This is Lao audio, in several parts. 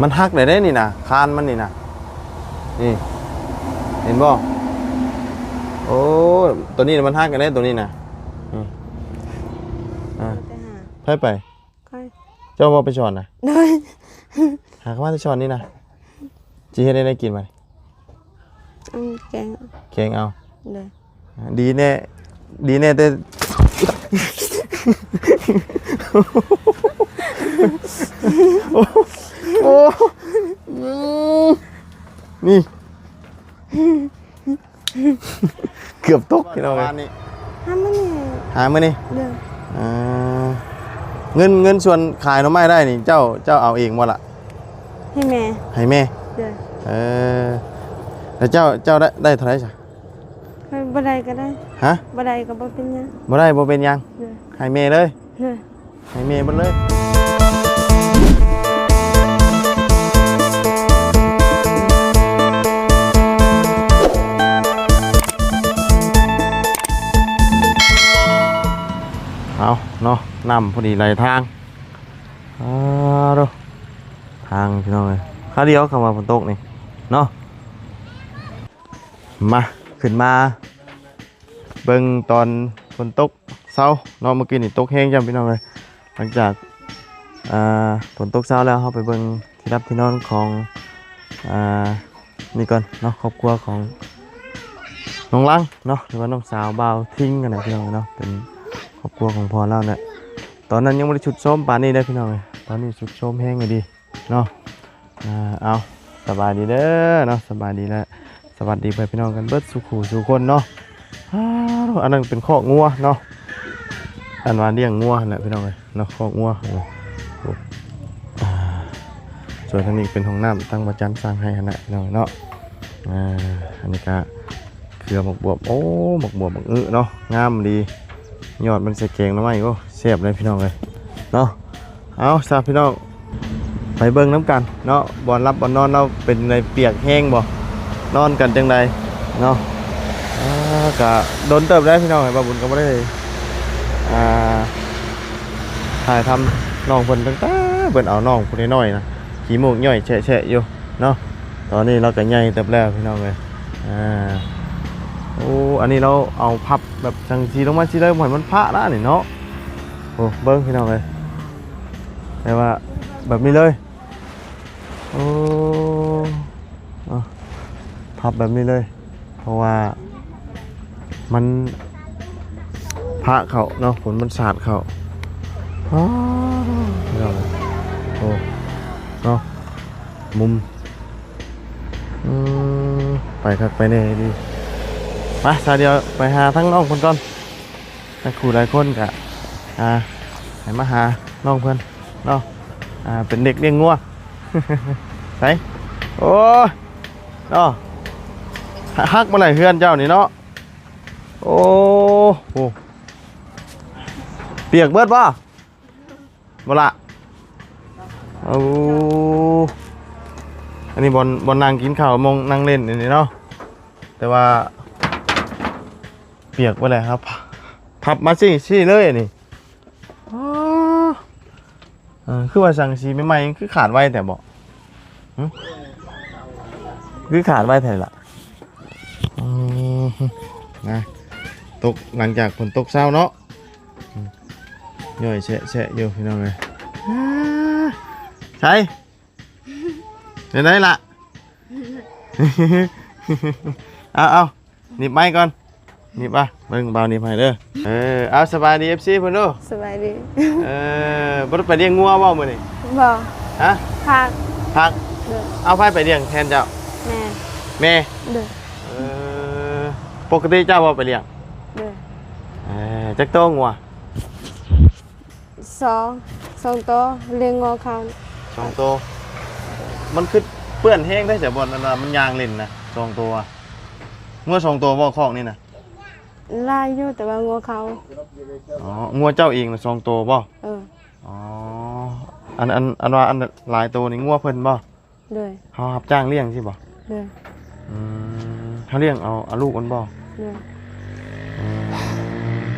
ມັນຫັກໄດ້ເດ້ນີ້ນະ ຄານມັນນີ້ນະ ນີ້ ເຫັນບໍ່? ໂອ້ ໂຕນີ້ມັນຫັກໄດ້ ໂຕນີ້ນະ ນີ້ ອ່າ ໄປຫາ ໃຜໄປ? ຂ້ອຍ ເຈົ້າບໍ່ໄປສອນນະ? ໂດຍ ຫາກະມາແຕ່ສອນນີ້ນະ ຊິເຮັດແນວໃດກິນບັດນີ້? ອືມ ແກງ ແກງເອົາ ໂດຍ ດີແນ່ ດີແນ່ແຕ່ ໂອ້ ໂອ້ ອືມ ນີ້ ເກືອບຕົກພີ່ນ້ອງເອີຍ ປະມານນີ້ ຫາມື້ນີ້ ຫາມື້ນີ້ ໂດຍ ອ່າ ເງິນ ເງິນສ່ວນຂາຍໜໍ່ໄມ້ໄດ້ນີ້ ເຈົ້າ ເຈົ້າເອົາເອງບໍ່ລະ? ໃຫ້ແມ່ ໃຫ້ແມ່ ໂດຍ ເອີ ແລ້ວເຈົ້າ ເຈົ້າໄດ້ ໄດ້ເທົ່າໃດຊະ? ເອີ ບໍ່ໄດ້ກໍໄດ້ ຮະ? ບໍ່ໄດ້ກໍບໍ່ເປັນຫຍັງ ບໍ່ໄດ້ບໍ່ເປັນຫຍັງ ໂດຍ ໃຫ້ແມ່ເລີຍ ໂດຍ ໃຫ້ແມ່ເບິດເລີຍ ເອົາເນາະ ນ້ຳພໍດີໄຫຼທາງ ອາໂທ້ ທາງພີ່ນ້ອງເອີຍ ຄາວດຽວຄຳວ່າຝົນຕົກນີ້ເນາະ ມາ ຂຶ້ນມາເບິ່ງຕອນຝົນຕົກເຊົາເນາະ ເມື່ອກີ້ນີ້ຕົກແຮງຈ້ຳພີ່ນ້ອງເອີຍ ຫຼັງຈາກ ອ່າ ຝົນຕົກເຊົາແລ້ວ ເຮົາໄປເບິ່ງທີ່ຫຼັບທີ່ນອນຂອງ ອ່າ ນີ້ກ່ອນເນາະ ຄອບຄົວຂອງນ້ອງລັງເນາະ ຫຼືວ່ານ້ອງສາວບ່າວທິງຫັ້ນນະພີ່ນ້ອງເນາະ ເປັນຄອບຄົວຂອງພໍ່ລາວແຫຼະ ຕອນນັ້ນຍັງບໍ່ໄດ້ຊຸດໂຊມປານນີ້ເດ້ພີ່ນ້ອງເອີຍ ຕອນນີ້ຊຸດໂຊມແຮງອີ່ຫຼີເນາະ ອ່າ ເອົາ ສະບາຍດີເດີເນາະ ສະບາຍດີ ແລະ ສະຫວັດດີພໍ່ແມ່ພີ່ນ້ອງກັນເບິດສູ່ຄູ່ສູ່ຄົນເນາະ ອ້າວ ອັນນັ້ນເປັນຄອກງົວເນາະ ອັນວ່າລ້ຽງງົວຫັ້ນແຫຼະພີ່ນ້ອງເອີຍເນາະ ຄອກງົວ ໂອ້ ໂອ້ ອ່າ ສ່ວນທາງນີ້ເປັນຫ້ອງນ້ຳ ທາງບ່າວຈັນສ້າງໃຫ້ຫັ້ນແຫຼະພີ່ນ້ອງເນາະ ອ່າ ອັນນີ້ກະເຄືອໝາກບວບ ໂອ້ ໝາກບວບໝາກອຶເນາະ ງາມດີ ຍອດມັນໃສ່ແກງໜໍ່ໄມ້ ໂອ້ ແຊບເລີຍພີ່ນ້ອງເອີຍເນາະ ເອົາຊະພີ່ນ້ອງ ໄປເບິ່ງນຳກັນເນາະ ບ່ອນຫຼັບບ່ອນນອນລາວເປັນໃດ ປຽກແຮງບໍ່ ນອນກັນຈັ່ງໃດເນາະ ອ່າ ກະດົນເຕີບແລ້ວພີ່ນ້ອງເອີຍ ບ່າວບຸນກໍບໍ່ໄດ້ ອ່າ ຖ່າຍທຳນ້ອງເພິ່ນ ຕັ້ງແຕ່ເພິ່ນເອົານ້ອງຜູ້ນ້ອຍໆນະ ຂີ້ມູກຍ່ອຍແຊະໆຢູ່ເນາະ ຕອນນີ້ລາວກໍໃຫຍ່ເຕີບແລ້ວພີ່ນ້ອງເອີຍ ອ່າ ໂອ້ ອັນນີ້ລາວເອົາພັບແບບສັງກະສີລົງມາຊີ້ເລີຍ ບໍ່ໃຫ້ມັນພະນະນີ້ເນາະ ໂອ້ ເບິ່ງພີ່ນ້ອງເອີຍ ແຕ່ວ່າແບບນີ້ເລີຍ ໂອ້ ເນາະ ພັບແບບນີ້ເລີຍ ເພາະວ່າມັນພະເຂົ້າເນາະ ຝົນມັນສາດເຂົ້າ ອ້າ ພີ່ນ້ອງເອີຍ ໂອ້ ເນາະ ມຸມ ອືມ ໄປຄັກໄປແນ່ດີ ໄປຊະ ດຽວໄປຫາທາງນ້ອງເພິ່ນກ່ອນ ຫຼາຍຄູ່ຫຼາຍຄົນກະ ອ່າ ໃຫ້ມາຫານ້ອງເພິ່ນເນາະ ອ່າ ເປັນເດັກລ້ຽງງົວ ໃສ ໂອ້ຍ ເນາະ ຫ- ຮັກມາໄຫຼເຮືອນເຈົ້ານີ້ເນາະ ໂອ້ ໂອ້ ປຽກເບິດບໍ່? ບໍ່ລະ ໂອ້ ອັນນີ້ບ່ອນ ບ່ອນນັ່ງກິນເຂົ້າ ໝ່ອງນັ່ງຫຼິ້ນອັນນີ້ເນາະ ແຕ່ວ່າປຽກໄປແລ້ວ ພັບ ພັບມາຊີ້ ຊີ້ເລີຍອັນນີ້ ອໍ ເອີ ຄືວ່າສັງກະສີໃໝ່ໆ ຄືຂາດໄວແທ້ບໍ? ຫຶ? ຄືຂາດໄວແທ້ລະ? ອືມ ນະ ຕົກ ຫຼັງຈາກຝົນຕົກເຊົາເນາະ ອືມ ຍ່ອຍແຊະໆຢູ່ພີ່ນ້ອງເອີຍ ໃສ ເປັນໃດລະ? ເອົາໆ ໜີບໄມ້ກ່ອນ ໜີບ ອ່ະ ເບິ່ງບ່າວໜີບໃຫ້ເດີ ເອີ ເອົາ ສະບາຍດີ ເອັຟຊີ ເພິ່ນດູ ສະບາຍດີ ເອີ ບໍ່ໄດ້ໄປລ້ຽງງົວບໍ່ມື້ນີ້? ບໍ່ ຮະ? ພັກ ພັກ ໂດຍ ເອົາ ໃຜໄປລ້ຽງແທນເຈົ້າ? ແມ່ ແມ່ ໂດຍ ເອີ ປົກກະຕິເຈົ້າບໍ່ໄປລ້ຽງ? ໂດຍ ເອີ ຈັກໂຕງົວ? ສອງ ສອງໂຕ ລ້ຽງງົວເຂົາ ສອງໂຕ ມັນຄືເປື້ອນແຮງແທ້ ແຕ່ບ່ອນນັ້ນນະ ມັນຍ່າງຫຼິ້ນນະ ສອງໂຕ ງົວສອງໂຕບໍ່ ຄອກນີ້ນະ? ຫຼາຍຢູ່ ແຕ່ວ່າງົວເຂົາ ອໍ ງົວເຈົ້າເອງນະ ສອງໂຕບໍ່? ເອີ ອໍ ອັນ ອັນ ອັນວ່າອັນຫຼາຍໂຕນີ້ ງົວເພິ່ນບໍ່? ໂດຍ ເຮົາຮັບຈ້າງລ້ຽງຊີ້ບໍ່? ໂດຍ ອືມ ເຮົາລ້ຽງເອົາ ເອົາລູກມັນບໍ່? ໂດຍ ອືມ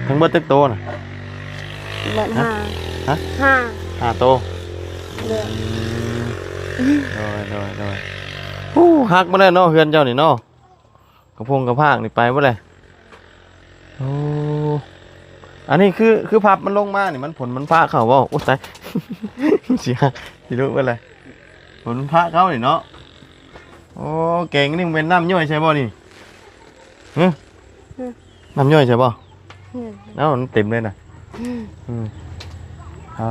ທັງເບິດຈັກໂຕນະ? ເບິດ ຮະ? ຫ້າ ຮະ? ຫ້າ ຫ້າໂຕ ໂດຍ ອືມ ໂດຍ ໂດຍ ໂດຍ. ໂອ້ ຫັກໝົດແລ້ວເນາະ ເຮືອນເຈົ້ານີ້ເນາະ. ກະພົງກະພາກນີ້ໄປເບິດແລ້ວ. ໂອ້ ອັນນີ້ຄື ຄືພັບມັນລົງມານີ້ ມັນ ຝົນມັນພະເຂົ້າບໍ່? ໂອ້ ຕາຍ ຊິຫັກ ຊິຫຼຸເບິດແລ້ວ. ຝົນພະເຂົ້ານີ້ເນາະ. ໂອ້ ແກງນີ້ແມ່ນນ້ຳຍ້ອຍໃສ່ບໍ່ນີ້? ຮະ? ຮະ? ນ້ຳຍ້ອຍໃສ່ບໍ່? ອືມ ເອົ້າ ມັນເຕັມເລີຍນະ. ອືມ ອືມ ອ່າ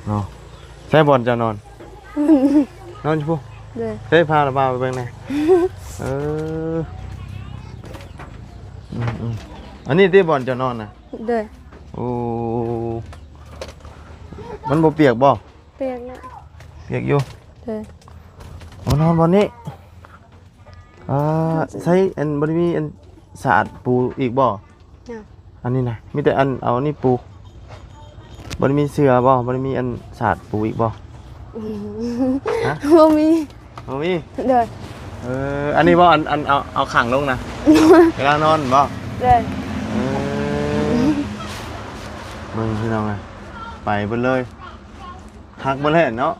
ເນາະ. ໃສບ່ອນເຈົ້ານອນ? ນອນຢູ່ພຸ້ນ? ໂດຍ. ໃສ ພາລະບ່າວໄປເບິ່ງແດ່. ເອີ ອືມໆ ອັນນີ້ຕິບ່ອນເຈົ້ານອນນະ? ໂດຍ. ໂອ້ ມັນບໍ່ປຽກບໍ່? ປຽກແລ້ວ. ປຽກຢູ່? ໂດຍ. ໂອ້ ນອນບ່ອນນີ້. ອ່າ ໃຊ້ອັນ ບໍ່ໄດ້ມີອັນສາດປູອີກບໍ່? ຍັງ. ອັນນີ້ນະ ມີແຕ່ອັນ ເອົາອັນນີ້ປູ. ບໍ່ໄດ້ມີເສື່ອບໍ່? ບໍ່ໄດ້ມີອັນສາດປູອີກບໍ່? ຮະ? ບໍ່ມີ. ບໍ່ມີ? ໂດຍ. ເອີ ອັນນີ້ບໍ່? ອັນ ອັນ ເອົາ ເອົາຂັງລົງນະ ເວລານອນບໍ່? ໂດຍ. ເອີ ເບິ່ງພີ່ນ້ອງເອີຍ ໄປເບິດເລີຍ ຫັກເບິດແລ້ວເນາະ.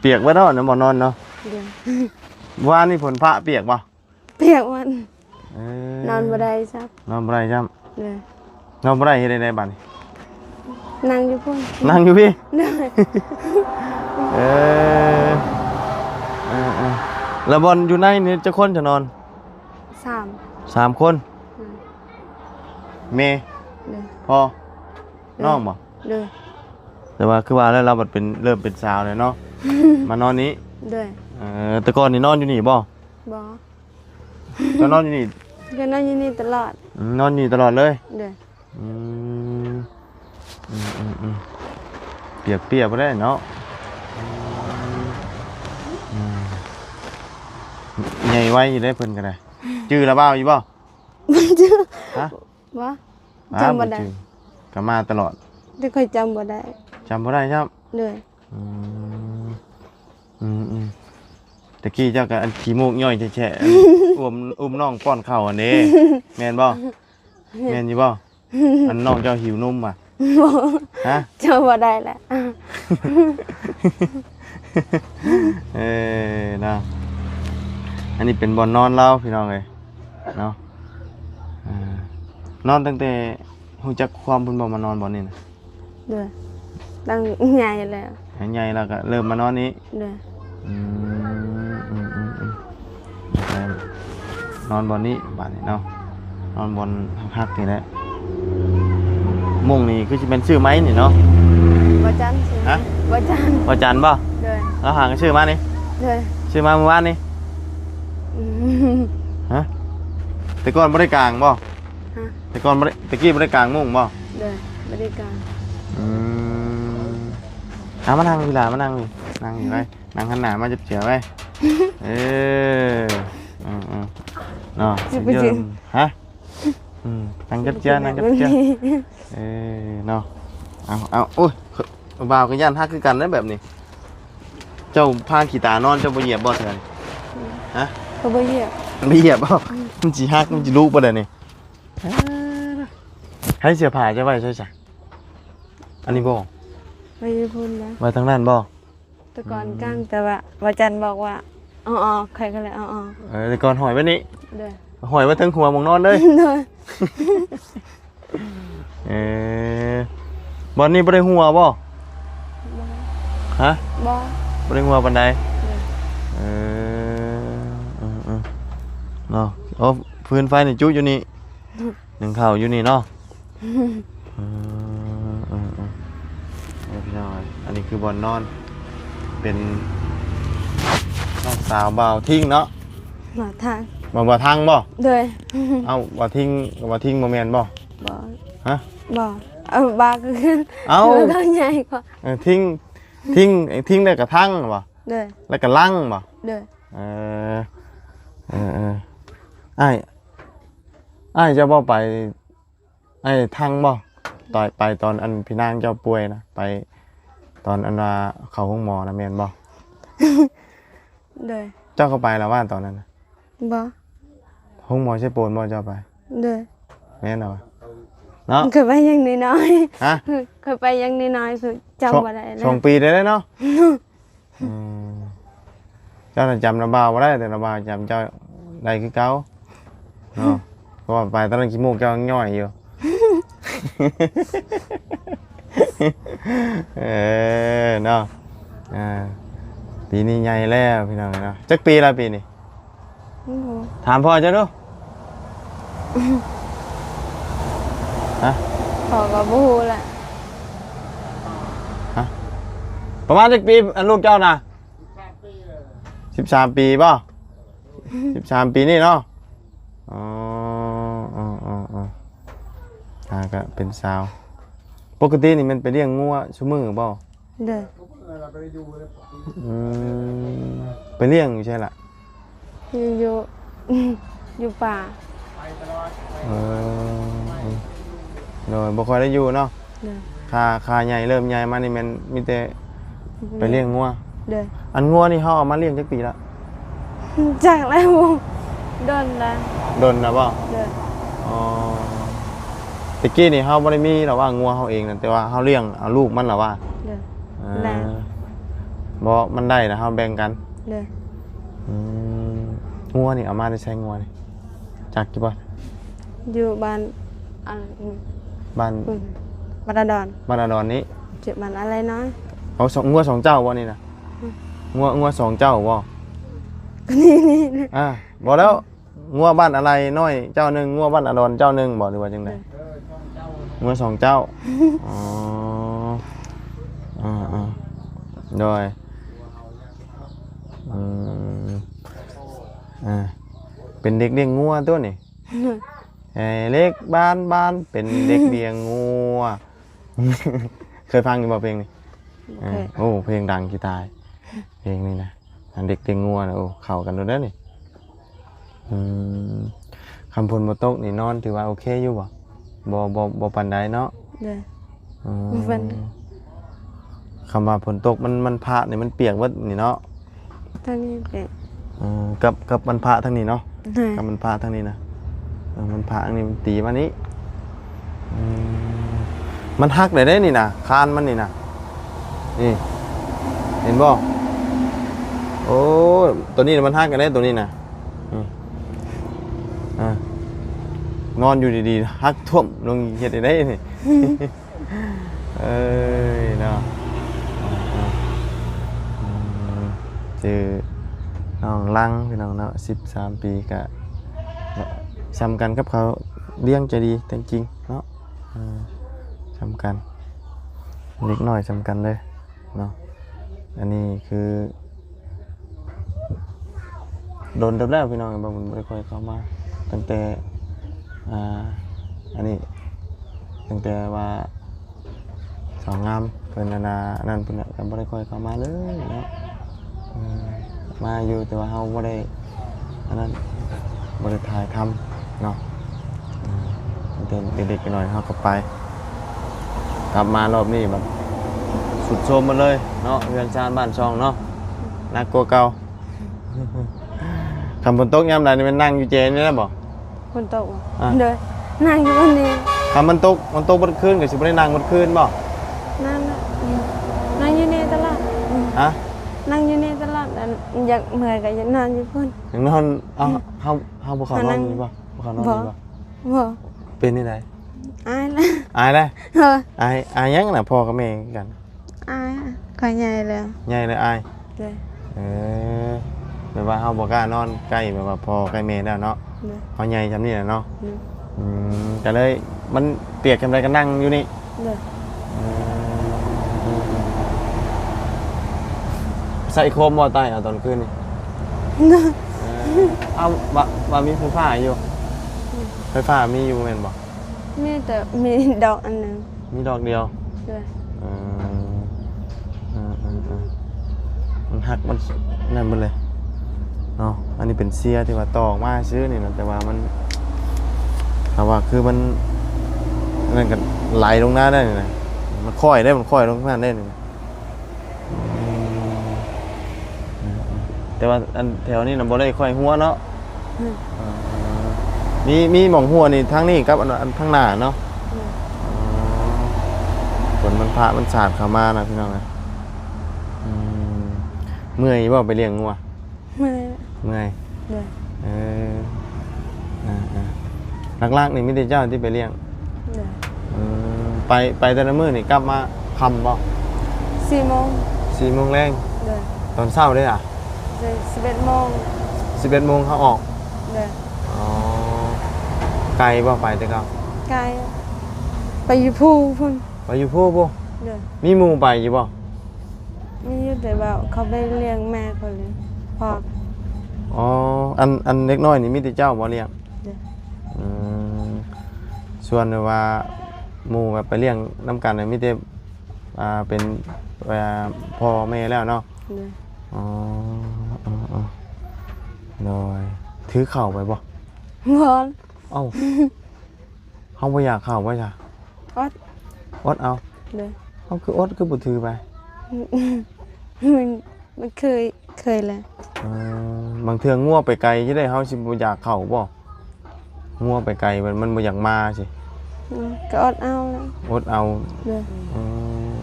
ປຽກເບິດເນາະ ນອນ ບໍ່ນອນເນາະ. ໂດຍ. ວານນີ້ຝົນພະປຽກບໍ່? ປຽກໝົດ. ເອີ ນອນບໍ່ໄດ້ຊ້ຳ. ນອນບໍ່ໄດ້ຊ້ຳ. ໂດຍ. ນອນບໍ່ໄດ້ເຮັດໃດບາດນີ້? ນັ່ງຢູ່ພຸ້ນ. ນັ່ງຢູ່ພີ້? ໂດຍ. ເອີ ເອີ ເອີ ແລ້ວບ່ອນຢູ່ໃນນີ້ຈັກຄົນຈະນອນ? ສາມ ສາມຄົນ. ໂດຍ. ແມ່? ໂດຍ. ພໍ່? ໂດຍ. ນ້ອງບໍ່? ໂດຍ. ແຕ່ວ່າຄືວ່າແລ້ວ ລາວບັດເປັນ ເລີ່ມເປັນສາວແລ້ວເນາະ ມານອນນີ້. ໂດຍ. ເອີ ແຕ່ກ່ອນນີ້ນອນຢູ່ນີ້ບໍ່? ບໍ່. ເຈົ້ານອນຢູ່ນີ້? ກໍນອນຢູ່ນີ້ຕະຫຼອດ. ອືມ ນອນຢູ່ນີ້ຕະຫຼອດເລີຍ? ໂດຍ. ອືມ ອືມໆໆ ປຽກໆບໍ່ໄດ້ເນາະ. ອືມ ອືມ ໃຫຍ່ໄວຢູ່ເດ້ເພິ່ນກໍໄດ້. ຈື່ລາວບ່າວຢູ່ບໍ່? ບໍ່ຈື່. ຮະ? ບໍ່ ອ່າ ຈຳບໍ່ໄດ້. ບໍ່ຈື່ ກໍມາຕະຫຼອດ ແຕ່ຂ້ອຍຈຳບໍ່ໄດ້. ຈຳບໍ່ໄດ້ຊ້ຳ. ໂດຍ. ອືມ ອືມໆ ຕະກີ້ເຈົ້າກໍອັນຂີ້ມູກຍ້ອຍແຊະໆ ອຸ້ມ ອຸ້ມນ້ອງປ້ອນເຂົ້າຫັ້ນເດ້ ແມ່ນບໍ່? ແມ່ນຢູ່ບໍ່? ອັນນ້ອງເຈົ້າຫິວນົມຫວາ? ບໍ່. ຮະ? ຈຳບໍ່ໄດ້ແລ້ວ. ເອີ ເນາະ ອັນນີ້ເປັນບ່ອນນອນລາວ ພີ່ນ້ອງເອີຍ ເນາະ. ເອີ ນອນຕັ້ງແຕ່ຮູ້ຈັກຄວາມພຸ້ນບໍ່ ມານອນບ່ອນນີ້ນະ? ໂດຍ. ຕັ້ງໃຫຍ່ແລ້ວ. ໃຫຍ່ແລ້ວກໍເລີ່ມມານອນນີ້? ໂດຍ. ອືມ ອືມໆ ນອນບ່ອນນີ້ບາດນີ້ເນາະ ນອນບ່ອນຮັກໆ ນີ້ແຫຼະ. ມຸ້ງນີ້ຄືຊິແມ່ນຊື້ໃໝ່ນີ້ເນາະ? ບໍ່ຈັນ. ຮະ? ບໍ່ຈັນ. ບໍ່ຈັນບໍ່? ໂດຍ. ລາວຫາກໍຊື້ມານີ້? ໂດຍ. ຊື້ມາມື້ວານນີ້? ອືມ. ຮະ? ແຕ່ກ່ອນບໍ່ໄດ້ກາງບໍ່? ຮະ? ແຕ່ກ່ອນບໍ່ໄດ້ ແຕ່ກີ້ບໍ່ໄດ້ກາງມຸ້ງບໍ່? ໂດຍ. ບໍ່ໄດ້ກາງ. ອືມ. ເອົາມານັ່ງພີ້ຫຼ້າ ມານັ່ງພີ້ ນັ່ງພີ້ໄວ້ ນັ່ງຫັນໜ້າມາຈັບເຈື່ອໄວ້. ເອີ ເອີໆ ເນາະ. ຊິໄປຊື້ ຮະ? ອືມ ນັ່ງຈັບເຈື່ອ ນັ່ງຈັບເຈື່ອ. ເອີ ເນາະ. ເອົາ ເອົາ ໂອ້ຍ ບ່າວກໍຢ້ານຮັກຄືກັນເດ້ແບບນີ້. ເຈົ້າພາຂີ້ຕານອນ ເຈົ້າບໍ່ຢຽບບໍ່ເທື່ອນີ້? ຮະ? ກໍບໍ່ຢຽບ. ບໍ່ຢຽບບໍ່? ອືມ. ມັນຊິຫັກ ມັນຊິລຸບໍ່ໄດ໋ນີ້? ໃຫ້ເສື້ອຜ້າເຈົ້າໄວ້ໃສຊະ? ອັນນີ້ບໍ່? ໄວ້ຢູ່ພຸ້ນນະ. ໄວ້ທາງນັ້ນບໍ່? ແຕ່ກ່ອນ ອືມ ກາງ ແຕ່ວ່າ ວ່າຈັນບອກວ່າ ເອົາອອກ ຂ້ອຍກໍເລີຍເອົາອອກ. ເອີ ແຕ່ກ່ອນຫ້ອຍໄວ້ນີ້? ໂດຍ. ຫ້ອຍໄວ້ເທິງຫົວໝ່ອງນອນເລີຍ? ໂດຍ. ເອີ ບ່ອນນີ້ບໍ່ໄດ້ຮົ່ວບໍ່? ບໍ່. ຮະ? ບໍ່. ບໍ່ໄດ້ຮົ່ວປານໃດ? ໂດຍ. ເອີ ເອີໆ ເນາະ. ໂອ້ ຟືນໄຟນີ້ຈຸຢູ່ນີ້ ໜຶ້ງເຂົ້າຢູ່ນີ້ເນາະ. ເອີ ເອີໆ ເອີ ພີ່ນ້ອງເອີຍ ອັນນີ້ຄືບ່ອນນອນ ເປັນນ້ອງສາວບ່າວທິງເນາະ. ບ່າວທັງ. ບ່າວ ບ່າວທັງບໍ່? ໂດຍ. ເອົ້າ ບ່າວທິງ ບ່າວທິງບໍ່ແມ່ນບໍ່? ບໍ່. ຮະ? ບໍ່. ເອົາ ບ່າວກໍຄື ເອົ້າ ໃຫຍ່ກວ່າ. ເອີ ທິງ ທິງ ທິງ ແລ້ວກໍທັງບໍ່? ໂດຍ. ແລ້ວກໍລັງບໍ່? ໂດຍ. ເອີ ເອີໆ ອ້າຍ ອ້າຍເຈົ້າບໍ່ໄປ ອ້າຍທັງບໍ່? ຕອນ ໄປຕອນອັນພີ່ນາງເຈົ້າປ່ວຍນະ ໄປຕອນອັນວ່າເຂົ້າໂຮງໝໍນະ ແມ່ນບໍ່? ໂດຍ. ເຈົ້າກໍໄປລະຫວາຕອນນັ້ນນະ? ບໍ່. ໂຮງໝໍເຊໂປນບໍ່ເຈົ້າໄປ? ໂດຍ. ແມ່ນລະຫວາ? ເນາະ ເຄີຍໄປຢ່າງນ້ອຍໆ ຮະ ເຄີຍໄປຢ່າງນ້ອຍໆ ຄືຈຳບໍ່ໄດ້ແລ້ວ ສອງປີໄດ້ເນາະ. ອືມ ເຈົ້ານະຈຳລາວບ່າວບໍ່ໄດ້ ແຕ່ລາວບ່າວຈຳເຈົ້າໄດ້ຄືເກົ່າເນາະ ເພາະວ່າໄປຕອນນັ້ນຂີ້ມູກເຈົ້າຍັງຍ້ອຍຢູ່. ເອີ ເນາະ ອ່າ ປີນີ້ໃຫຍ່ແລ້ວພີ່ນ້ອງເນາະ. ຈັກປີແລ້ວປີນີ້? ໂອ້ໂຫ ຖາມພໍ່ເຈົ້າດູ ຮະ ພໍ່ກໍບໍ່ຮູ້ແຫຼະ ຮະ ປະມານຈັກປີ ອັນລູກເຈົ້ານະ? ສິບສາມປີບໍ່? ສິບສາມປີນີ້ເນາະ. ອໍ ອໍ ອໍ ອາ ກໍເປັນສາວ. ປົກກະຕິນີ້ແມ່ນໄປລ້ຽງງົວຊຸມື້ບໍ່? ໂດຍ ອືມ ໄປລ້ຽງຢູ່ໃສລະ? ຢູ່ ຢູ່ ຢູ່ປ່າ. ເອີ ໂດຍ ບໍ່ຄ່ອຍໄດ້ຢູ່ເນາະ. ໂດຍ ຂ້າ ຂ້າໃຫຍ່ ເລີ່ມໃຫຍ່ມານີ້ແມ່ນມີແຕ່ໄປລ້ຽງງົວ. ໂດຍ ອັນງົວນີ້ເຮົາເອົາມາລ້ຽງຈັກປີລະ? ຈັກແລ້ວ ດົນລະ ດົນລະບໍ່? ໂດຍ ອໍ ແຕ່ກີ້ນີ້ເຮົາບໍ່ໄດ້ມີລະວ່າ ງົວເຮົາເອງນັ້ນ ແຕ່ວ່າເຮົາລ້ຽງເອົາລູກມັນລະວ່າ. ໂດຍ ເອີ ແລ້ວ ບໍ່ ມັນໄດ້ລະເຮົາແບ່ງກັນ. ໂດຍ ອືມ ງົວນີ້ເອົາມາແຕ່ໃສງົວນີ້ ຈັກຢູ່ບໍ່? ຢູ່ບ້ານ ອັນ ບ້ານ ອືມ ບ້ານອາດອນ ບ້ານອາດອນນີ້ ເຈັບມັນອາໄລນ້ອຍ. ເອົາສອງ ງົວສອງເຈົ້າບໍ່ນີ້ນະ? ອືມ ງົວ ງົວສອງເຈົ້າບໍ່? ນີ້ ນີ້ ນີ້ ອ່າ ບໍ່ແລ້ວ ງົວບ້ານອາໄລນ້ອຍເຈົ້າໜຶ່ງ ງົວບ້ານອາດອນເຈົ້າໜຶ່ງບໍ່ ຫຼືວ່າຈັ່ງໃດ? ໂດຍ ງົວສອງເຈົ້າ. ອໍ ອ່າໆ ໂດຍ ອືມ ອ່າ ເປັນເດັກລ້ຽງງົວຕົວນີ້. ໃຫ້ເລັກບ້ານບ້ານ ເປັນເດັກລ້ຽງງົວ. ເຄີຍຟັງຢູ່ບໍ່ເພງນີ້? ບໍ່ເຄີຍ. ໂອ້ ເພງດັງຂີ້ຕາຍ ເພງນີ້ນະ ອັນເດັກລ້ຽງງົວນະ. ໂອ້ ເຂົ້າກັນໂດດເດີນີ້. ອືມ ຄັນຝົນບໍ່ຕົກນີ້ນອນຖືວ່າໂອເຄຢູ່ບໍ່? ບໍ່ ບໍ່ ບໍ່ປານໃດເນາະ. ໂດຍ ອືມ ບໍ່ປານໃດ. ຄຳວ່າຝົນຕົກ ມັນ ມັນພະນີ້ມັນປຽກເບິດນີ້ເນາະ. ທາງນີ້ແຫຼະ ເອີ ກັບ ກັບມັນພະທາງນີ້ເນາະ. ໂດຍ ກັບມັນພະທາງນີ້ນະ. ເອີ ມັນພະທາງນີ້ມັນຕີມານີ້. ອືມ ມັນຫັກໄດ້ເດ້ນີ້ນະ ຄານມັນນີ້ນະ. ນີ້ ເຫັນບໍ່? ໂອ້ ໂຕນີ້ນະມັນຫັກໄດ້ ໂຕນີ້ນະ. ນີ້ ອ່າ ນອນຢູ່ດີໆ ຫັກຖ້ວມລົງ ເຮັດໄດ້ນີ້. ເອີຍເນາະ ອືມ ຊື່ນ້ອງລັງ ພີ່ນ້ອງເນາະ ສິບສາມປີ ກະສ່ຳກັນກັບເຂົາ ລ້ຽງໃຈດີແທ້ຈິງເນາະ. ເອີ ສ່ຳກັນ ເດັກນ້ອຍສ່ຳກັນເລີຍເນາະ. ອັນນີ້ຄື ດົນເຕີບແລ້ວພີ່ນ້ອງ ບໍ່ ບໍ່ໄດ້ຄ່ອຍເຂົ້າມາ ຕັ້ງແຕ່ ອ່າ ອັນນີ້ ຕັ້ງແຕ່ວ່າສາວງາມເພິ່ນ ອັນນ່າ ອັນນັ້ນພຸ້ນແຫຼະ ກໍບໍ່ໄດ້ຄ່ອຍເຂົ້າມາເລີຍເນາະ. ເອີ ມາຢູ່ ແຕ່ວ່າເຮົາບໍ່ໄດ້ ອັນນັ້ນ ບໍ່ໄດ້ຖ່າຍທຳເນາະ. ເອີ ຕັ້ງແຕ່ເດັກໆນ້ອຍເຮົາກໍໄປ ກັບມາລອບນີ້ບັດຊຸດໂຊມໝົດເລີຍເນາະ ເຮືອນຊານບ້ານຊ່ອງເນາະ ໜັກກວ່າເກົ່າ. ຄັນຝົນຕົກຍາມໃດນີ້ແມ່ນນັ່ງຢູ່ເຈນີ້ແຫຼະບໍ່? ຝົນຕົກບໍ່? ອ່າ ໂດຍ ນັ່ງຢູ່ບ່ອນນີ້. ຄັນມັນຕົກ ມັນຕົກເບິດຄືນກໍຊິບໍ່ໄດ້ນັ່ງເບິດຄືນບໍ່? ນັ່ງນະ ອືມ ນັ່ງຢູ່ນີ້ຕະຫຼອດ. ອືມ ຮະ? ນັ່ງຢູ່ນີ້ຕະຫຼອດ ອັນ ຢາກເມື່ອຍກໍຢາກນອນຢູ່ພຸ້ນ. ຢາກນອນ ເອົາ ອືມ ເຮົາ ເຮົາບໍ່ເຂົ້ານອນຢູ່ບໍ່? ບໍ່ເຂົ້ານອນຢູ່ບໍ່? ບໍ່ ບໍ່ ເປັນຈັ່ງໃດ? ອາຍລະ ອາຍລະ. ເອີ ອາຍ ອາຍຫຍັງນະ? ພໍ່ກັບແມ່ຄືກັນ. ອາຍ ຂ້ອຍໃຫຍ່ແລ້ວ. ໃຫຍ່ແລ້ວອາຍ. ໂດຍ ເອີ ແບບວ່າເຮົາບໍ່ກ້ານອນໃກ້ແບບວ່າພໍ່ໃກ້ແມ່ແລ້ວເນາະ. ໂດຍ ເຮົາໃຫຍ່ຊ່ຳນີ້ແຫຼະເນາະ. ໂດຍ ອືມ ກໍເລີຍມັນປຽກຊ່ຳໃດກໍນັ່ງຢູ່ນີ້. ໂດຍ ເອີ ໃສ່ໂຄມບໍ່ໃຕ້ເອົາຕອນຄືນນີ້? ໂດຍ ເອີ ເອົາ ວ່າ ວ່າມີໄຟຟ້າຢູ່. ອືມ ໄຟຟ້າມີຢູ່ແມ່ນບໍ່? ມີແຕ່ມີດອກອັນໜຶ່ງ. ມີດອກດຽວ. ໂດຍ ເອີ ເອີ ເອີ ເອີ ມັນຫັກ ມັນນັ້ນເບິດເລີຍເນາະ. ອັນນີ້ເປັນເຊຍທີ່ວ່າຕອກມາຊື່ນີ້ນະ ແຕ່ວ່າມັນ ຖ້າວ່າຄືມັນ ອັນນັ້ນກໍໄຫຼລົງນາໄດ້ນີ້ນະ. ມັນຄ່ອຍໄດ້ ມັນຄ່ອຍລົງນັ້ນໄດ້ນີ້ນະ. ອືມ ແຕ່ວ່າອັນແຖວນີ້ນະບໍ່ໄດ້ຄ່ອຍຮົ່ວເນາະ. ອືມ ເອີ ມີ ມີໝ່ອງຮົ່ວນີ້ທາງນີ້ກັບອັນ ອັນທາງໜ້າເນາະ. ອໍ ຝົນມັນພະມັນສາດເຂົ້າມານະພີ່ນ້ອງເອີຍ. ອືມ ເມື່ອຍຢູ່ບໍ່ໄປລ້ຽງງົວ? ເມື່ອຍ ເມື່ອຍ. ໂດຍ. ເອີ ອ່າໆ ຫຼັກໆນີ້ມີແຕ່ເຈົ້າທີ່ໄປລ້ຽງ? ໂດຍ. ອືມ ໄປ ໄປແຕ່ລະມື້ນີ້ກັບມາຄ່ຳບໍ່? ສີ່ໂມງ ສີ່ໂມງແລງ. ໂດຍ. ຕອນເຊົ້າເດ້ອະ? ໂດຍ ສິບເອັດໂມງ ສິບເອັດໂມງເຮົາອອກ. ໂດຍ. ອໍ ໄກບໍ່ໄປແຕ່ເກົ່າ? ໄກ ໄປຢູ່ພູພຸ້ນ. ໄປຢູ່ພູພຸ້ນ? ໂດຍ. ມີໝູ່ໄປຢູ່ບໍ່? ມີຢູ່ ແຕ່ວ່າເຂົາໄປລ້ຽງແມ່ເຂົາເລີຍ ພາ. ອໍ ອັນ ອັນເດັກນ້ອຍນີ້ມີແຕ່ເຈົ້າບໍ່ລ້ຽງ? ໂດຍ. ອືມ ສ່ວນແບບວ່າໝູ່ແບບໄປລ້ຽງນຳກັນນະ ມີແຕ່ ອ່າ ເປັນ ອ່າ ພໍ່ແມ່ແລ້ວເນາະ? ໂດຍ. ອໍ ເອີໆ ໂດຍ. ຖືເຂົ້າໄປບໍ່? ບໍ່. ເອົ້າ ເຮົາບໍ່ຢາກເຂົ້າບໍ່ຊະ? ອົດ ອົດເອົາ. ໂດຍ. ເອົາ ຄືອົດ ຄືບໍ່ຖືໄປ? ມັນ ມັນເຄີຍ ເຄີຍແລ້ວ. ເອີ ບາງເທື່ອງົວໄປໄກ ຈັ່ງໃດເຮົາຊິບໍ່ຢາກເຂົ້າບໍ່? ງົວໄປໄກ ມັນ ມັນບໍ່ຢາກມາຊີ້. ອືມ ກໍອົດເອົາແຫຼະ. ອົດເອົາ. ໂດຍ. ອືມ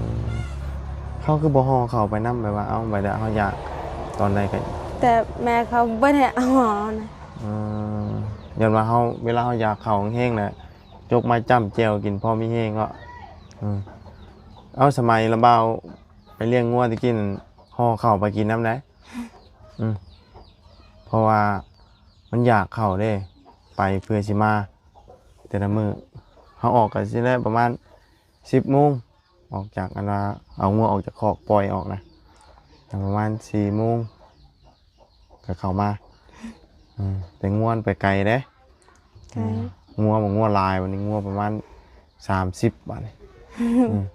ເຂົາຄືບໍ່ຫໍ່ເຂົ້າໄປນຳ ແບບວ່າ ເອົາ ບາດເຮົາຢາກຕອນໃດກໍ ແຕ່ແມ່ເຂົາບໍ່ໄດ້ເອົາຫໍ່ນະ. ອືມ ຍ້ອນວ່າເຮົາ ເວລາເຮົາຢາກເຂົ້າແຮງໆ ແລ້ວ ຈົກມາຈ້ຳແຈ່ວກິນພໍມີແຮງເນາະ. ອືມ ເອົາ ສະໄໝລະບ່າວໄປລ້ຽງງົວແຕ່ກີ້ນັ້ນ ຫໍ່ເຂົ້າໄປກິນນຳໃດ. ອືມ ເພາະວ່າມັນຢາກເຂົ້າເດ້ ໄປເພື່ອຊິມາແຕ່ລະມື້. ເຮົາອອກກໍຊິໄດ້ປະມານສິບໂມງ ອອກຈາກ ອັນວ່າ ເອົາງົວອອກຈາກຄອກ ປ່ອຍອອກນະ ປະມານສີ່ໂມງ ກໍເຂົ້າມາ. ອືມ ແຕ່ງົວມັນໄປໄກເດ້. ໄກ. ອືມ ງົວ ງົວຫຼາຍ ວັນນີ້ງົວປະມານສາມສິບບາດນີ້. ອືມ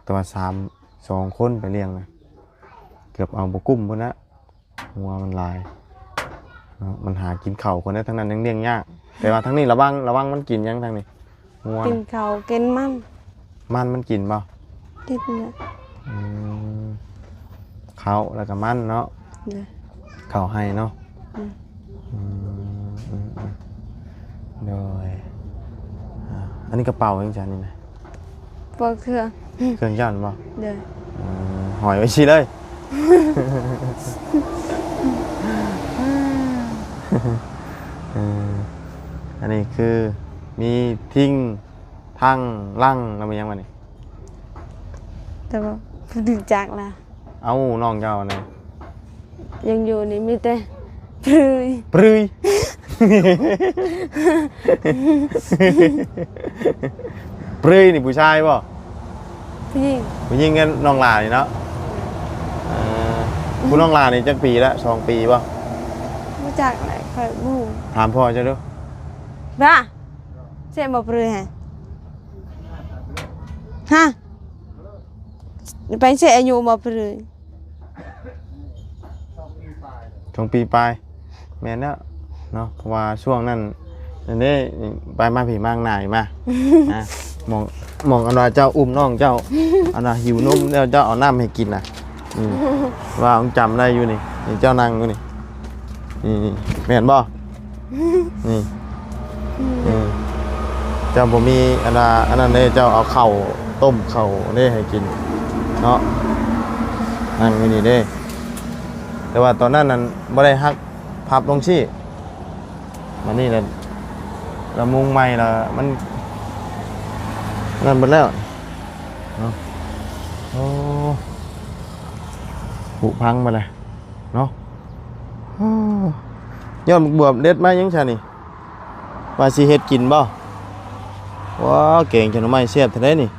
ແຕ່ວ່າສາມ ສອງຄົນໄປລ້ຽງນະ ເກືອບເອົາບໍ່ກຸ້ມພຸ້ນນະ. ງົວມັນຫຼາຍເນາະ ມັນຫາກິນເຂົ້າຄົນໃດ ທາງນັ້ນຍັງລ້ຽງຍາກ. ແຕ່ວ່າທາງນີ້ລະວັງ ລະວັງມັນກິນຫຍັງທາງນີ້? ງົວ ກິນເຂົ້າ ກິນມັນ. ມັນມັນກິນບໍ່? ກິນແຫຼະ. ອືມ ເຂົ້າແລ້ວກໍມັນເນາະ. ໂດຍ. ເຂົ້າໄຮ່ເນາະ. ອືມ ອືມ ອືມ ອືມ ໂດຍ. ອ່າ ອັນນີ້ກະເປົາຫຍັງຊັ້ນນີ້ນະ? ເປົາເຄື່ອງ. ເຄື່ອງເຈົ້ານັ້ນບໍ່? ໂດຍ. ເອີ ຫ້ອຍໄວ້ຊີ້ເລີຍ. ເອີ ອັນນີ້ຄືມີທິງ ທັງ ລັງ ແລ້ວມີຫຍັງບາດນີ້? ແຕ່ວ່າບໍ່ຮູ້ຈັກລະ. ເອົ້າ ນ້ອງເຈົ້ານະ? ຍັງຢູ່ນີ້ມີແຕ່ປຣືຍ. ປຣືຍ? ປຣືຍນີ້ຜູ້ຊາຍບໍ່? ຜູ້ຍິງ. ຜູ້ຍິງກັບນ້ອງຫຼ້ານີ້ເນາະ. ເອີ ຜູ້ນ້ອງຫຼ້ານີ້ຈັກປີລະ? ສອງປີບໍ່? ບໍ່ຈັກແຫຼະ ຂ້ອຍບໍ່ຮູ້. ຖາມພໍ່ເຈົ້າດູ. ບ້າ ເສຍບໍ່ປຣືຍ ຮະ? ຮະ? ໄປເສຍອາຍຸບໍ່ປຣືຍ? ສອງປີປາຍ. ແມ່ນແລ້ວເນາະ ເພາະວ່າຊ່ວງນັ້ນ ນັ້ນເດ້ ໄປ ມາພີ້ ມາຂ້າງໜ້າອີກມາ ນະ ໝ່ອງ ໝ່ອງອັນວ່າເຈົ້າອຸ້ມນ້ອງເຈົ້າ ອັນວ່າຫິວນົມແລ້ວເຈົ້າເອົານ້ຳໃຫ້ກິນນະ. ອືມ ວ່າຍັງຈຳໄດ້ຢູ່ນີ້ ນີ້ເຈົ້ານັ່ງຢູ່ນີ້ ນີ້ ນີ້ ແມ່ນບໍ່? ນີ້ ເອີ ເຈົ້າບໍ່ມີອັນວ່າອັນນັ້ນເດ້ ເຈົ້າເອົາເຂົ້າ ຕົ້ມເຂົ້າເດ້ໃຫ້ກິນເນາະ ນັ່ງຢູ່ນີ້ເດ້. ແຕ່ວ່າຕອນນັ້ນນັ້ນບໍ່ໄດ້ຮັກພັບລົງຊີ້ ບາດນີ້ລະ ລະມຸງໃໝ່ລະ ມັນນັ້ນເບິດແລ້ວເນາະ. ໂອ້ ຜຸພັງໝົດແລ້ວເນາະ. ໂອ້ ຍອດບັກບວບເດັດມາຫຍັງຊະນີ້? ວ່າຊິເຮັດກິນບໍ່? ວ້າ ແກງເຂົ້າໜໍ່ໄມ້ແຊບແທ້ເດ້ນີ້.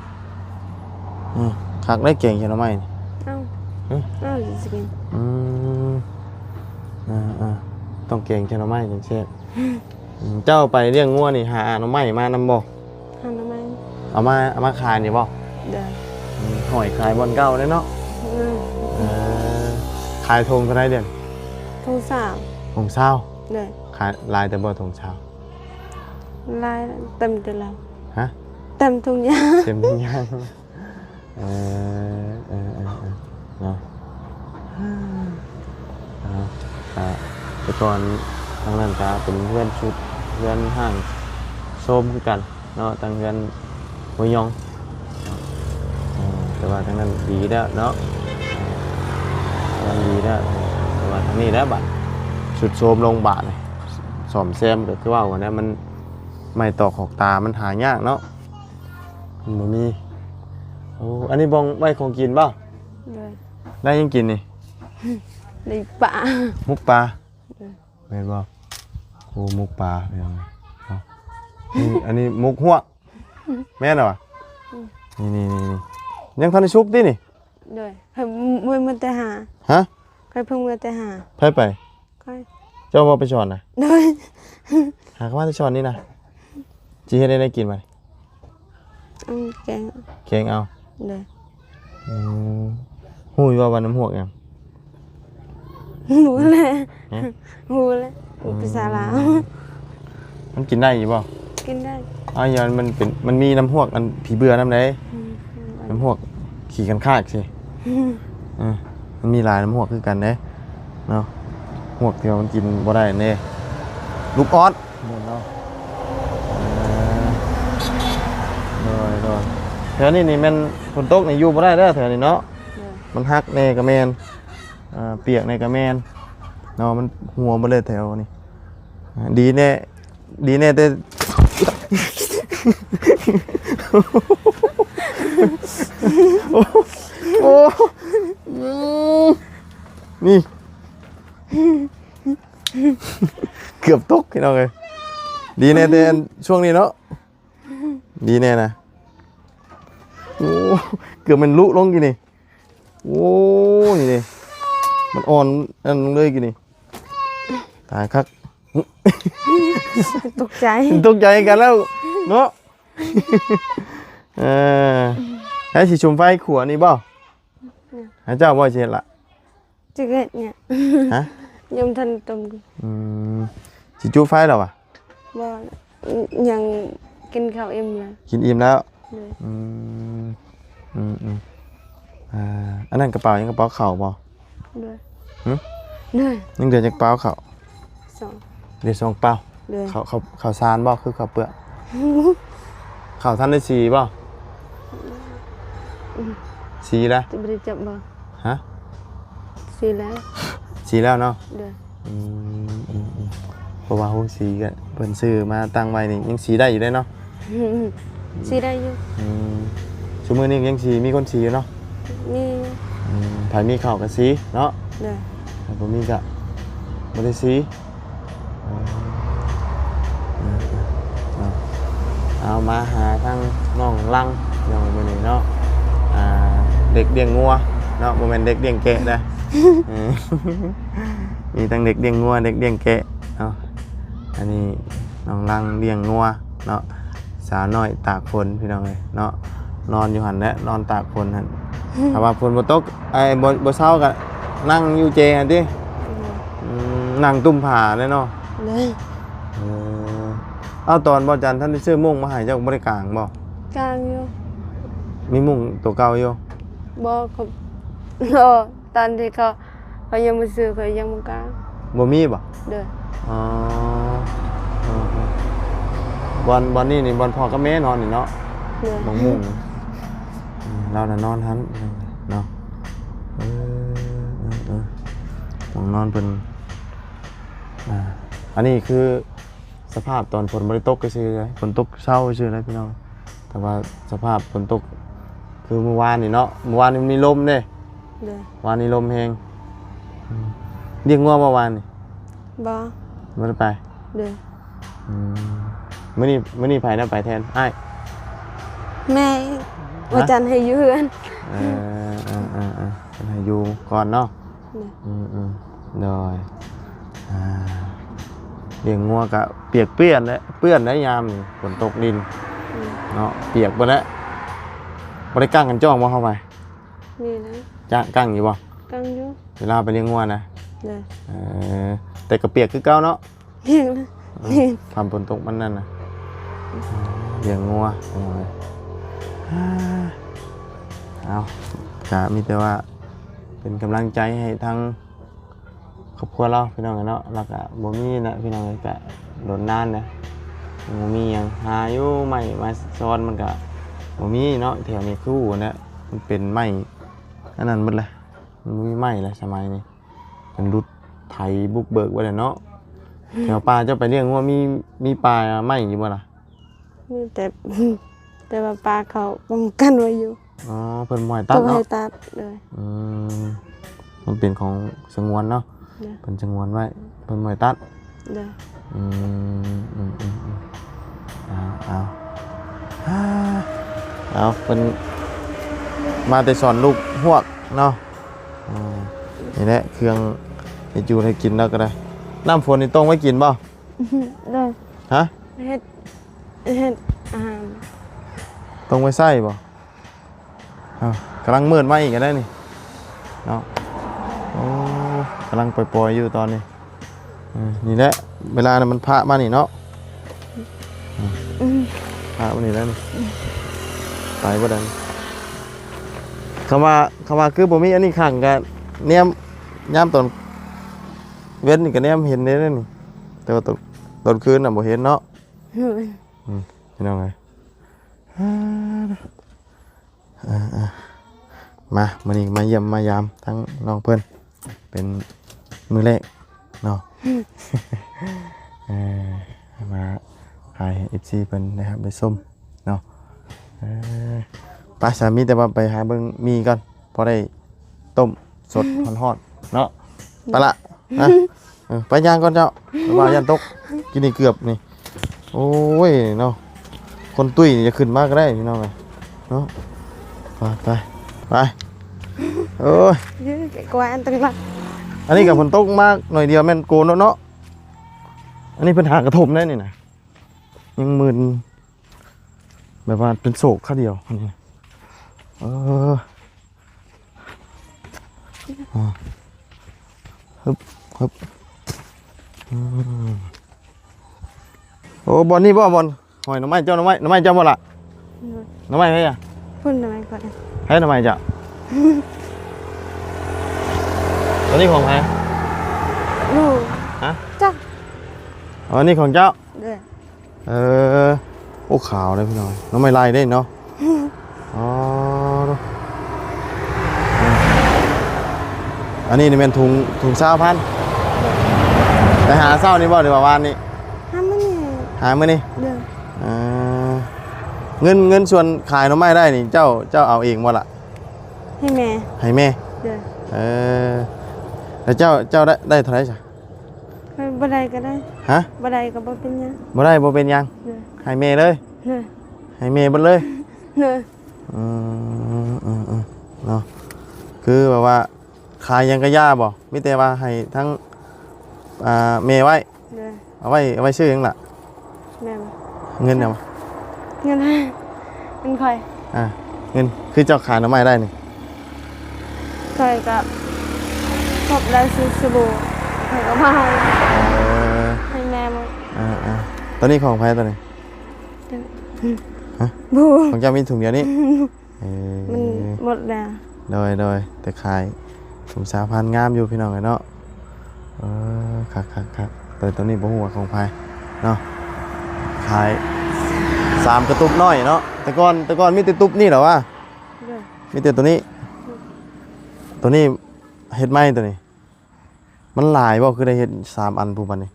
ອື ຄັກເດ້ແກງເຂົ້າໜໍ່ໄມ້ນີ້. ເອົ້າ ຫຶ? ເອົ້າ ຊິກິນ. ອືມ ເອີໆ ຕ້ອງແກງເຂົ້າໜໍ່ໄມ້ຈັ່ງແຊບ. ອືມ ເຈົ້າໄປລ້ຽງງົວນີ້ ຫາໜໍ່ໄມ້ມານຳບໍ່? ຫາໜໍ່ໄມ້. ເອົາມາ ເອົາມາຂາຍນີ້ບໍ່? ໂດຍ. ອືມ ຫ້ອຍຂາຍບ່ອນເກົ່າເດ້ເນາະ. ອືມ ເອີ ຂາຍຖົງເທົ່າໃດດຽວນີ້? ຖົງຊາວ. ຖົງຊາວ? ໂດຍ. ຂາຍຫຼາຍແຕ່ບໍ່ຖົງຊາວ? ຫຼາຍ ເຕັມແຕ່ລະ. ຮະ? ເຕັມທຸງຢ່າງ. ເຕັມທຸງຢ່າງ. ເອີ ເອີໆ ເນາະ. ເອົາ ກະແຕ່ກ່ອນທາງນັ້ນກະເປັນເຮືອນຊຸດ ເຮືອນຮ້າງໂຊມຄືກັນ ເນາະ ທາງເຮືອນຫ້ວຍຍອງ. ເອີ ແຕ່ວ່າທາງນັ້ນດີແລ້ວເນາະ ເອີ ມັນດີແລ້ວ ແຕ່ວ່າທາງນີ້ແຫຼະບາດຊຸດໂຊມລົງບາດນີ້ ສ້ອມແຊມກໍຄືເວົ້າຫັ້ນແຫຼະ ມັນໄມ້ຕອກຂອກຕາມັນຫາຍາກເນາະ ມັນບໍ່ມີ. ໂອ້ ອັນນີ້ບ່ອນໄວ້ຂອງກິນບໍ່? ໂດຍ. ໄດ້ຫຍັງກິນນີ້? ໄດ້ປາ ໝົກປາ. ໂດຍ. ແມ່ນບໍ່? ໂອ້ ໝົກປາພີ່ນ້ອງເນາະ ນີ້ ອັນນີ້ໝົກຮວກ ແມ່ນບໍ່? ອືມ ນີ້ໆໆ ຍັງທັນໄດ້ສຸກຕິນີ້? ໂດຍ. ຂ້ອຍເມືອແຕ່ຫາ. ຮະ? ຂ້ອຍເພິ່ງເມືອແຕ່ຫາ. ໃຜໄປ? ຂ້ອຍ. ເຈົ້າບໍ່ໄປສອນນະ? ໂດຍ. ຫາກະມາແຕ່ສອນນີ້ນະ ຊິເຮັດແນວໃດກິນບາດນີ້? ອືມ ແກງ ແກງເອົາ. ໂດຍ. ອືມ ຮູ້ຢູ່ບໍ່ວ່ານ້ຳຮວກຫຍັງ? ຮູ້ແຫຼະ. ຮະ? ຮູ້ແຫຼະ. ອືມ ພາສາລາວ. ມັນກິນໄດ້ຢູ່ບໍ່? ກິນໄດ້. ອ້າວ ຢ້ານມັນເປັນ ມັນມີນ້ຳຮວກອັນຜີເບື່ອນຳເດ້. ອືມ ນ້ຳຮວກຂີ້ຄັນຄາກຊີ້. ອືມ ເອີ ມັນມີຫຼາຍນ້ຳຮວກຄືກັນເດ້ເນາະ ຮວກທີ່ວ່າມັນກິນບໍ່ໄດ້ເດ້ ລູກອອດ. ໝູນເນາະ ເອີ ໂດຍໆ ແຖວນີ້ນີ້ແມ່ນຝົນຕົກນີ້ຢູ່ບໍ່ໄດ້ເດີ ແຖວນີ້ເນາະ. ໂດຍ. ມັນຫັກແດ່ກໍແມ່ນ ອ່າ ປຽກແດ່ກໍແມ່ນເນາະ ມັນຮົ່ວໝົດເລີຍແຖວນີ້. ອ່າ ດີແດ່ ດີແດ່ແຕ່ ໂອ້ ໂອ້ ອືມ ນີ້ ເກືອບຕົກພີ່ນ້ອງເອີຍ ດີແດ່ແຕ່ຊ່ວງນີ້ເນາະ ດີແດ່ນະ ໂອ້ ເກືອບແມ່ນລຸລົງກີ້ນີ້ ໂອ້ ນີ້ເດ້ ມັນອ່ອນອັນເລີຍກີ້ນີ້ ຕາຍຄັກ ຕົກໃຈ ຕົກໃຈກັນແລ້ວເນາະ ເອີ ໃຫ້ຊິຊຸມໄຟຂົວນີ້ບໍ່? ໃຫ້ເຈົ້າບໍ່ຊິເຮັດລະ? ຈະເຮັດຫຍັງ? ຮະ? ຍັງບໍ່ທັນຕົ້ມ. ອືມ ຊິຈຸໄຟແລ້ວຫວາ? ບໍ່ ຍັງກິນເຂົ້າອີ່ມແລ້ວ ກິນອີ່ມແລ້ວ. ໂດຍ. ອືມ ອືມໆ ອ່າ ອັນນັ້ນກະເປົາຫຍັງ? ກະເປົາເຂົ້າບໍ່? ໂດຍ. ຫຶ? ໂດຍ. ຍັງເຫຼືອຈັກເປົາເຂົ້າ? ສອງ ເຫຼືອສອງເປົາ. ໂດຍ. ເຂົ້າ ເຂົ້າ ເຂົ້າສານບໍ່ ຄືເຂົ້າເປືອກ? ເຂົ້າທັນໄດ້ສີບໍ່? ອືມ ສີແລ້ວ ຈະບໍ່ໄດ້ຈັບບໍ່? ຮະ? ສີແລ້ວ ສີແລ້ວເນາະ. ໂດຍ. ອືມ ອືມໆ ເພາະວ່າໂຮງສີກະເພິ່ນຊື້ມາຕັ້ງໄວ້ນີ້ຍັງສີໄດ້ຢູ່ເດ້ເນາະ. ອືມ ສີໄດ້ຢູ່. ອືມ ຊຸມື້ນີ້ຍັງສີ ມີຄົນສີຢູ່ເນາະ? ມີ. ອືມ ໃຜມີເຂົ້າກະສີເນາະ. ໂດຍ. ໃຜບໍ່ມີກະບໍ່ໄດ້ສີ. ເອີ ເນາະ ເອົາມາຫາທາງນ້ອງລັງເນາະ ມື້ນີ້ເນາະ ອ່າ ເດັກລ້ຽງງົວເນາະ ບໍ່ແມ່ນເດັກລ້ຽງແກະເດີ ເອີ ມີທັງເດັກລ້ຽງງົວ ເດັກລ້ຽງແກະເນາະ ອັນນີ້ນ້ອງລັງລ້ຽງງົວເນາະ ສາວນ້ອຍຕາກຝົນພີ່ນ້ອງເອີຍເນາະ ນອນຢູ່ຫັ້ນແຫຼະ ນອນຕາກຝົນຫັ້ນ ຖ້າວ່າຝົນບໍ່ຕົກ ໄອ້ ບໍ່ ບໍ່ເຊົາກະນັ່ງຢູ່ເຈຫັ້ນຕິ. ອືມ ອືມ ນັ່ງຕຸ້ມຜ້າແຫຼະເນາະ. ໂດຍ. ເອີ ເອົາ ຕອນບ່າວຈັນທັນໄດ້ຊື້ມຸ້ງມາໃຫ້ ເຈົ້າບໍ່ໄດ້ກາງບໍ່? ກາງຢູ່. ມີມຸ້ງໂຕເກົ່າຢູ່? ບໍ່ ເຂົາ ເອີ ຕອນທີ່ເຂົາ ເຂົາຍັງບໍ່ຊື້ ເຂົາຍັງບໍ່ກາງ. ບໍ່ມີບໍ່? ໂດຍ. ອໍ ເອີ ເອີ ບ່ອນ ບ່ອນນີ້ນີ້ ບ່ອນພໍ່ກັບແມ່ນອນນີ້ເນາະ? ໂດຍ. ໝ່ອງມຸ້ງ ອືມ ລາວນະນອນຫັ້ນເນາະ. ເອີ ເອີ ເອີ ໝ່ອງນອນເພິ່ນ. ອ່າ ອັນນີ້ຄືສະພາບຕອນຝົນບໍ່ໄດ້ຕົກຊື່ໆເດ້ ຝົນຕົກເຊົາຊື່ໆເດ້ພີ່ນ້ອງ ແຕ່ວ່າສະພາບຝົນຕົກຄືມື້ວານນີ້ເນາະ ມື້ວານນີ້ມັນມີລົມເດ້. ໂດຍ. ວານນີ້ລົມແຮງ. ອືມ ລ້ຽງງົວບໍ່ວານນີ້? ບໍ່ ບໍ່ໄດ້ໄປ. ໂດຍ. ອືມ ມື້ນີ້ ມື້ນີ້ໃຜນຳໄປແທນ? ອ້າຍ ແມ່ ຮະ? ວ່າຈັນໃຫ້ຢູ່ເຮືອນ. ເອີ ເອີ ເອີ ເອີ ເພິ່ນໃຫ້ຢູ່ກ່ອນເນາະ. ໂດຍ. ອືມໆ ໂດຍ. ອ່າ ລ້ຽງງົວກະປຽກເປື້ອນແຫຼະ ເປື້ອນໄດຍາມຝົນຕົກດິນ. ອືມ ເນາະ ປຽກເບິດແຫຼະ. ບໍ່ໄດ້ກັ້ງກັນຈ້ອງບໍ່ເຂົ້າໄປ? ມີນະ. ຈະ ກັ້ງຢູ່ບໍ່? ກັ້ງຢູ່. ເວລາໄປລ້ຽງງົວນະ? ໂດຍ. ເອີ ແຕ່ກະປຽກຄືເກົ່າເນາະ. ປຽກນະ. ອືມ ຍາມຝົນຕົກມັນນັ້ນນະ ລ້ຽງງົວ. ເອົາ ກະມີແຕ່ວ່າເປັນກຳລັງໃຈໃຫ້ທາງຄອບຄົວລາວພີ່ນ້ອງເອີຍເນາະ ລາວກະບໍ່ມີນະພີ່ນ້ອງເອີຍ ກະດົນນານນະ ບໍ່ມີຫຍັງ ຫາຢູ່ໄມ້ມາຊ້ອນ ມັນກະບໍ່ມີເນາະ ແຖວນີ້ຄືນະ ມັນເປັນໄມ້ອັນນັ້ນໝົດແຫຼະ ມັນບໍ່ມີໄມ້ແລ້ວສະໄໝນີ້ ເພິ່ນຫຼຸດໄຖບຸກເບີກໄວ້ແລ້ວເນາະ. ແຖວປ່າເຈົ້າໄປລ້ຽງງົວ ມີ ມີປ່າໄມ້ຢູ່ບໍ່ລະ? ມີແຕ່ ແຕ່ວ່າປ່າເຂົາປ້ອງກັນໄວ້ຢູ່. ອໍ ເພິ່ນບໍ່ໃຫ້ຕັດເນາະ? ບໍ່ໃຫ້ຕັດ ໂດຍ. ອືມ ມັນເປັນຂອງສະຫງວນເນາະ? ໂດຍ. ເພິ່ນສະຫງວນໄວ້ ເພິ່ນບໍ່ໃຫ້ຕັດ? ໂດຍ. ອືມ ອືມ ອືມ ອືມ ເອົາ ເອົາ ເອົາ ເພິ່ນມາແຕ່ສອນລູກຮວກເນາະ? ອືມ ນີ້ແຫຼະເຄື່ອງເຮັດຢູ່ເຮັດກິນລາວກໍໄດ້. ນ້ຳຝົນນີ້ຕ້ອງໄວ້ກິນບໍ່? ໂດຍ. ຮະ? ເຮັດ ເຮັດອາຫານ ຕ້ອງໄວ້ໃຊ້ບໍ່? ອ້າວ ກຳລັງມືດມາອີກກໍໄດ້ນີ້ເນາະ. ໂອ້ ກຳລັງປ່ອຍໆຢູ່ຕອນນີ້. ເອີ ນີ້ແຫຼະ ເວລານັ້ນມັນພະມານີ້ເນາະ. ອືມ ພະມານີ້ແຫຼະນີ້ ໄປບໍ່ໄດ້. ຄຳວ່າ ຄຳວ່າຄືບໍ່ມີອັນນີ້ຂັງກໍແນມ ຍາມຕອນເວັນນີ້ກໍແນມເຫັນເດ້ນີ້ ແຕ່ວ່າຕອນ ຕອນຄືນນະບໍ່ເຫັນເນາະ. ໂດຍ. ອືມ ພີ່ນ້ອງເອີຍ ເອີ ເອີ ມາ ມື້ນີ້ມາຢ້ຽມມາຢາມທັງນ້ອງເພິ່ນ ເປັນມື້ແລກເນາະ. ເອີ ມາຖ່າຍໃຫ້ເອັຟຊີເພິ່ນໄດ້ຮັບໄດ້ຊົມເນາະ. ເອີ ໄປ ສາມີ ແຕ່ວ່າໄປຫາເບິ່ງໝີ່ກ່ອນ ພໍໄດ້ຕົ້ມສົດຮ້ອນໆເນາະ. ໄປລະ ຮະ ເອີ ໄປຍ່າງກ່ອນເຈົ້າ ວ່າຢ້ານຕົກ ກິນນີ້ເກືອບນີ້. ໂອ້ຍເນາະ ຄົນຕຸ້ຍນີ້ຈະຂຶ້ນມາກໍໄດ້ພີ່ນ້ອງເອີຍເນາະ. ໄປ ໄປ ໄປ. ໂອ້ຍ ກວາອັນຕະລິວະ ອັນນີ້ກໍຝົນຕົກມາໜ້ອຍດຽວແມ່ນໂກນແລ້ວເນາະ. ອັນນີ້ເພິ່ນຫາກະທົມໄດ້ນີ້ນະ ຍັງໝື່ນ ແບບວ່າເປັນໂສກຄາດຽວນີ້. ເອີ ອາ ຮຶບ ຮຶບ ອືມ. ໂອ້ ບ່ອນນີ້ບໍ່? ບ່ອນຫອຍໜໍ່ໄມ້ເຈົ້າ ໜໍ່ໄມ້ ໜໍ່ໄມ້ເຈົ້າບໍ່ລະ? ໂດຍ. ໜໍ່ໄມ້ໃຜອະ? ພຸ້ນ ໜໍ່ໄມ້ຂ້ອຍ. ໃຜໜໍ່ໄມ້ເຈົ້າ? ຕົວນີ້ຂອງໃຜ? ລູກ. ຮະ? ຈັກ. ອໍ ອັນນີ້ຂອງເຈົ້າ? ໂດຍ. ເອີ ໂອ້ ຂາວເດ້ພີ່ນ້ອງ ໜໍ່ໄມ້ໄລ່ເດ້ເນາະ. ອໍ ອັນນີ້ນີ້ແມ່ນຖົງ ຖົງຊາວພັນ ໄປຫາເຊົ້ານີ້ບໍ່ ຫຼືວ່າວານນີ້? ຫາມື້ນີ້. ຫາມື້ນີ້? ໂດຍ. ເອີ ເງິນ ເງິນສ່ວນຂາຍໜໍ່ໄມ້ໄດ້ນີ້ ເຈົ້າ ເຈົ້າເອົາເອງບໍ່ລະ? ໃຫ້ແມ່. ໃຫ້ແມ່? ໂດຍ. ເອີ ແລ້ວເຈົ້າ ເຈົ້າໄດ້ ໄດ້ເທົ່າໃດຊະ? ເອີ ບໍ່ໄດ້ກໍໄດ້. ຮະ? ບໍ່ໄດ້ກໍບໍ່ເປັນຫຍັງ. ບໍ່ໄດ້ບໍ່ເປັນຫຍັງ. ໂດຍ. ໃຫ້ແມ່ເລີຍ? ໂດຍ. ໃຫ້ແມ່ເບິດເລີຍ? ໂດຍ. ອືມ ເນາະ ຄືແບບວ່າຂາຍຫຍັງກະຢ່າບໍ? ມີແຕ່ວ່າໃຫ້ທັງ ອ່າ ແມ່ໄວ້. ໂດຍ. ເອົາໄວ້ ເອົາໄວ້ຊື້ຫຍັງລະ? ແມ່ນ. ເງິນຫຍັງ? ເງິນ ເງິນຂ້ອຍ. ອ່າ ເງິນ ຄືເຈົ້າຂາຍໜໍ່ໄມ້ໄດ້ນີ້? ຂ້ອຍກໍຄົບໄດ້ຊື້ສະບູ ຂ້ອຍກໍມາໃຫ້ ເອີ ໃຫ້ແມ່ໝົດ. ອ່າໆ ຕົວນີ້ຂອງໃຜຕົວນີ້? ຮະ? ຂອງເຈົ້າມີຖົງດຽວນີ້? ເອີ ມັນໝົດແລ້ວ. ໂດຍ ໂດຍ ແຕ່ຂາຍຖົງຊາວພັນງາມຢູ່ພີ່ນ້ອງເອີຍເນາະ. ເອີ ຄັກໆໆ ແຕ່ຕົວນີ້ບໍ່ຮູ້ວ່າຂອງໃຜເນາະ. ຂາຍສາມກະຕຸບນ້ອຍເນາະ. ແຕ່ກ່ອນ ແຕ່ກ່ອນມີແຕ່ຕຸບນີ້ແຫຼະວະ? ໂດຍ. ມີແຕ່ຕົວນີ້? ໂດຍ. ຕົວນີ້ເຮັດໃໝ່ຕົວນີ້? ມັນຫຼາຍບໍ່ ຄືໄດ້ເຮັດສາມອັນພຸ້ນບັດນີ້?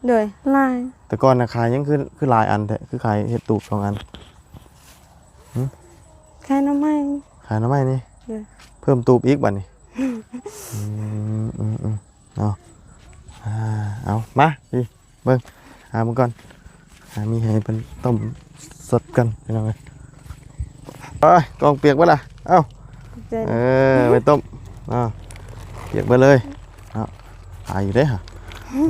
ໂດຍ ຫຼາຍ. ແຕ່ກ່ອນນະຂາຍຫຍັງ ຄື ຄືຫຼາຍອັນແທ້ ຄືຂາຍເຮັດຕູບສອງອັນ? ຫຶ? ຂາຍໜໍ່ໄມ້. ຂາຍໜໍ່ໄມ້ນີ້? ໂດຍ. ເພີ່ມຕູບອີກບັດນີ້? ອືມ ອືມ ອືມ ເນາະ. ອ່າ ເອົາ ມາ ນີ້ ເບິ່ງ ຫາເບິ່ງກ່ອນ ຫາມີໃຫ້ເພິ່ນຕົ້ມສົດກ່ອນພີ່ນ້ອງເອີຍ. ເອີຍ ກ້ອງປຽກເບິດລະ. ເອົ້າ ຂອບໃຈ. ເອີ ໄວ້ຕົ້ມ ເອົາ ປຽກເບິດເລີຍເນາະ. ອາຍຢູ່ເດ້ຫະ. ເອີ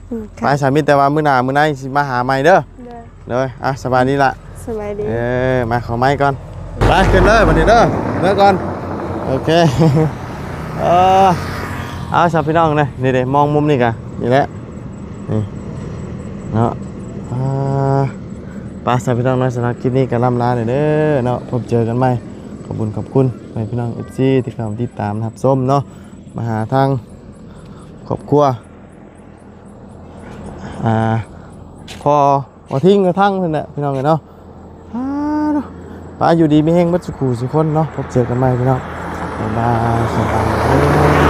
ອືມ ໄປ ສາມີ ແຕ່ວ່າມື້ໜ້າມື້ໃນຊິມາຫາໃໝ່ເດີ. ໂດຍ. ໂດຍ ອ່ະ ສະບາຍດີລະ. ສະບາຍດີ. ເອີ ມາ ເຂົ້າໃໝ່ກ່ອນ. ໄປ ຂຶ້ນເດີບັດນີ້ເດີ ເມືອກ່ອນ. ໂອເຄ ເອີ ເອົາຊະພີ່ນ້ອງເດີ ນີ້ເດ້ ມອງມຸມນີ້ກະ ນີ້ແຫຼະ ນີ້ເນາະ. ອ່າ ໄປຊະພີ່ນ້ອງເນາະ ສຳລັບຄລິບນີ້ກໍລ່ຳລາເດີເນາະ. ພົບເຈີກັນໃໝ່. ຂອບຄຸນ ຂອບຄຸນໃຫ້ພີ່ນ້ອງເອັຟຊີທີ່ເຂົ້າມາຕິດຕາມຮັບຊົມເນາະ. ມາຫາທາງຄອບຄົວ ອ່າ ພໍ່ ບໍ່ຖິ້ມກະທັງເພິ່ນແຫຼະພີ່ນ້ອງເອີຍເນາະ. ອ່າເນາະ ໄປ ຢູ່ດີມີແຮງເບິດສູ່ຄູ່ສູ່ຄົນເນາະ. ພົບເຈີກັນໃໝ່ພີ່ນ້ອງ ບາຍບາຍ ສະບາຍດີ.